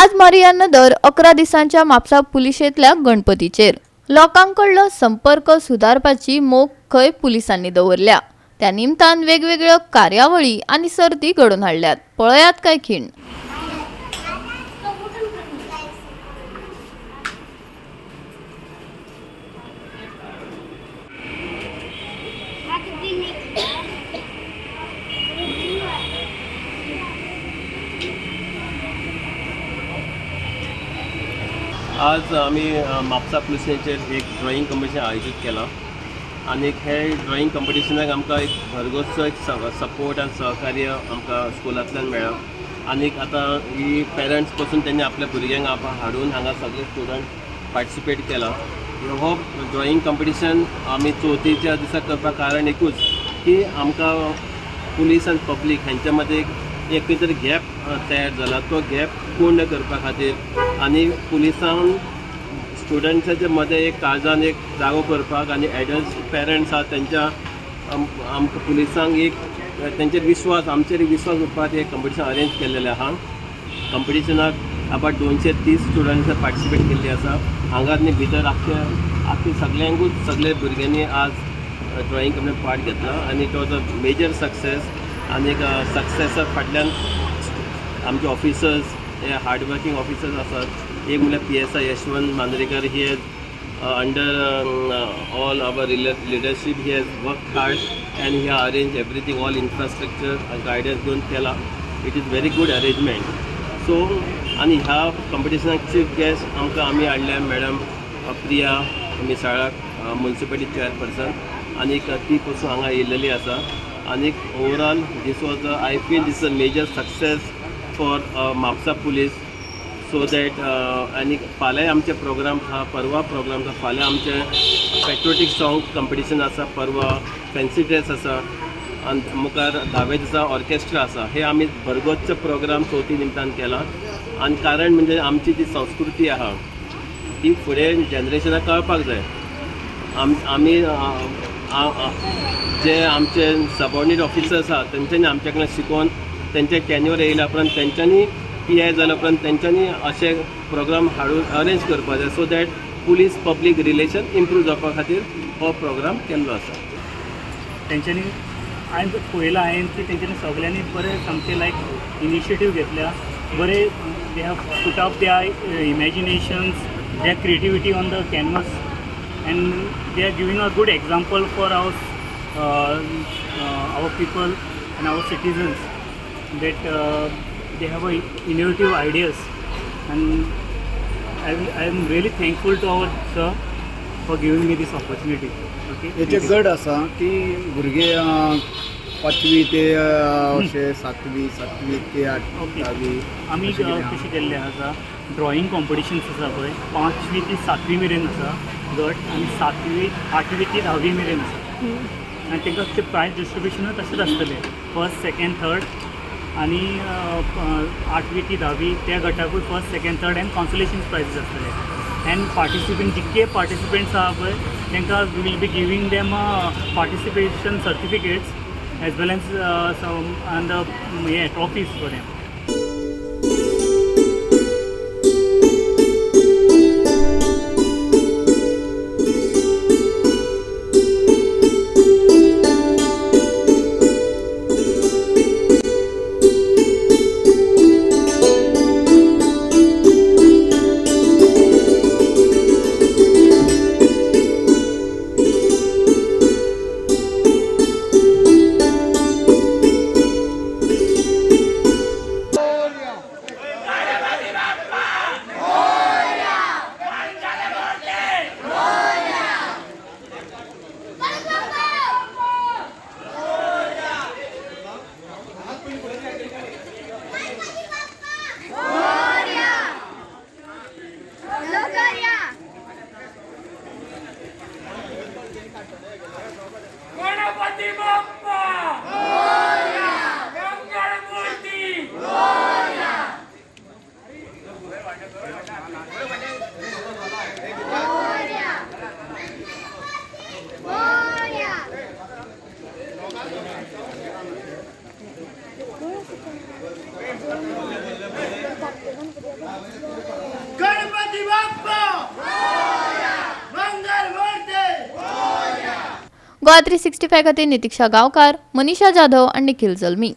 आज मारुया नदर 11 दिसांच्या म्हापसा पुलिशेंतल्या गणपतीचेर. लोकांकडलो संपर्क सुदारपाची मोख खंय पुलिसांनी दवरल्या. त्या निमतान वेगवेगळ्यो कार्यावळी आनी सर्ती घडोवन हाडल्यात. पळयात काय खीण. आज आमी म्हापसा पुलिसेचेर एक ड्रॉइंग कॉम्पिटिशन आयोजीत केलां आनी हे ड्रॉइंग कॉम्पिटिशनाक आमकां एक भरगोसचो एक सपोर्ट आनी सहकार्य आमकां स्कुलांतल्यान मेळ्ळा. आनीक आतां ही पेरंट्स पसून तेंणी आपल्या भुरग्यांक हाडून हांगा सगळे स्टुडंट पार्टिसिपेट केलां. हो ड्रॉइंग कॉम्पिटिशन आमी चवथीच्या दिसा करपाक कारण एकूच की आमकां पुलीस आनी पब्लीक हेंच्या मदें एक खंय तरी गॅप तयार जाला, तो गॅप पूर्ण करपा खातीर आनी पुलिसांक स्टुडंट्साच्या मदें एक काळजान एक जागो करपाक आनी एडल्ट्स पेरंट्स आहा तेंच्या आमकां पुलिसांक एक तेंचेर विश्वास, आमचेर विश्वास उरपाक एक कॉम्पिटिशन अरेंज केल्लेलें आहा. कॉम्पिटिशनाक अबाउट 230 स्टुडंट्स पार्टिसिपेट केल्ली आसा. हांगात न्ही भितर आख्खे सगल्यांकूच सगळे भुरग्यांनी आज ड्रॉइंग कॉम्पिटिशन पार्ट घेतला आनी it was a major success. आनी एक सक्सेसा फाटल्यान आमचे ऑफिसर्स हे हार्ड वर्किंग ऑफिसर्स आसात. एक म्हणल्यार PSI Yashwant Mandrekar, he has under all our leadership he has work hard and he arrange everything, all infrastructure guidance घेवन केला. It is very good arrangement. So आनी ह्या कॉम्पिटिशनाक चीफ गेस्ट आमकां आमी हाडल्या मॅडम प्रिया मिसाळाक, मुन्सिपालिटी चेअरपर्सन, आनीक ती पसून हांगा येयलेली आसा. आनीक overall this was I feel this a major success for Mapusa police. So that आनी फाल्यां आमचे प्रोग्राम आहा, परवा प्रोग्राम आसा. फाल्यां आमचें पेट्रियोटीक सॉंग कॉम्पिटिशन आसा, परवा फॅन्सी ड्रेस आसा आनी मुखार धावे दिसा ऑर्केस्ट्रा आसा. हे आमी भरगोच्च प्रोग्राम चवथी निमतान केला आनी कारण म्हणजे आमची जी संस्कृती आहा ती फुडें जनरेशनाक कळपाक जाय. आमी जे आमचे सबॉर्डिनेट ऑफिसर्स आहा तेंच्यांनी आमच्या कडल्यान शिकोवन तेंचे टेन्युअर येयल्या उपरांत तेंच्यांनी PI जाल्या उपरांत तेंच्यांनी अशे प्रोग्राम हाडून अरेंज करपाक जाय, so that police public relation improve जावपा खातीर हो प्रोग्राम केल्लो आसा. तेंच्यांनी हांवें पळयलां हांवें की तेंच्यांनी सगल्यांनी बरें सामकें लायक इनिशिएटीव घेतल्या, बरें they have put up their imaginations, their creativity on the canvas and they are giving a good example for our people and our citizens that they have a innovative ideas, and I am really thankful to our sir for giving me this opportunity. Okay. हेचे गट आसा की भुरगे 5वी ते अशे 7वी, 7वी ते 8वी. आमी कशें केल्लें आसा, ड्रॉइंग कॉम्पिटिशन्स आसा पळय, 5वी ते 7वी मेरेन आसा गट आनी 7वी 8वी ते 10वी मेरेन आसा. आनी तांकां ते प्रायज डिस्ट्रिब्युशनूय तशेंच आसतलें, फर्स्ट सेकेंड थर्ड आनी 8वी ते 10वी त्या गटाकूय first second third and consolation prizes आसतले. एंड पार्टिसिपंट जितके पार्टिसिपंट्स आहा पळय तांकां we will be giving them participation certificates as well as some and हे trophies for them. Ganpati Bappa Morya, Mangalmurti Morya, Morya, Morya. Goa 365 खातीर नितिक्षा गांवकार, मनीषा जाधव आनी निखिल जल्मी.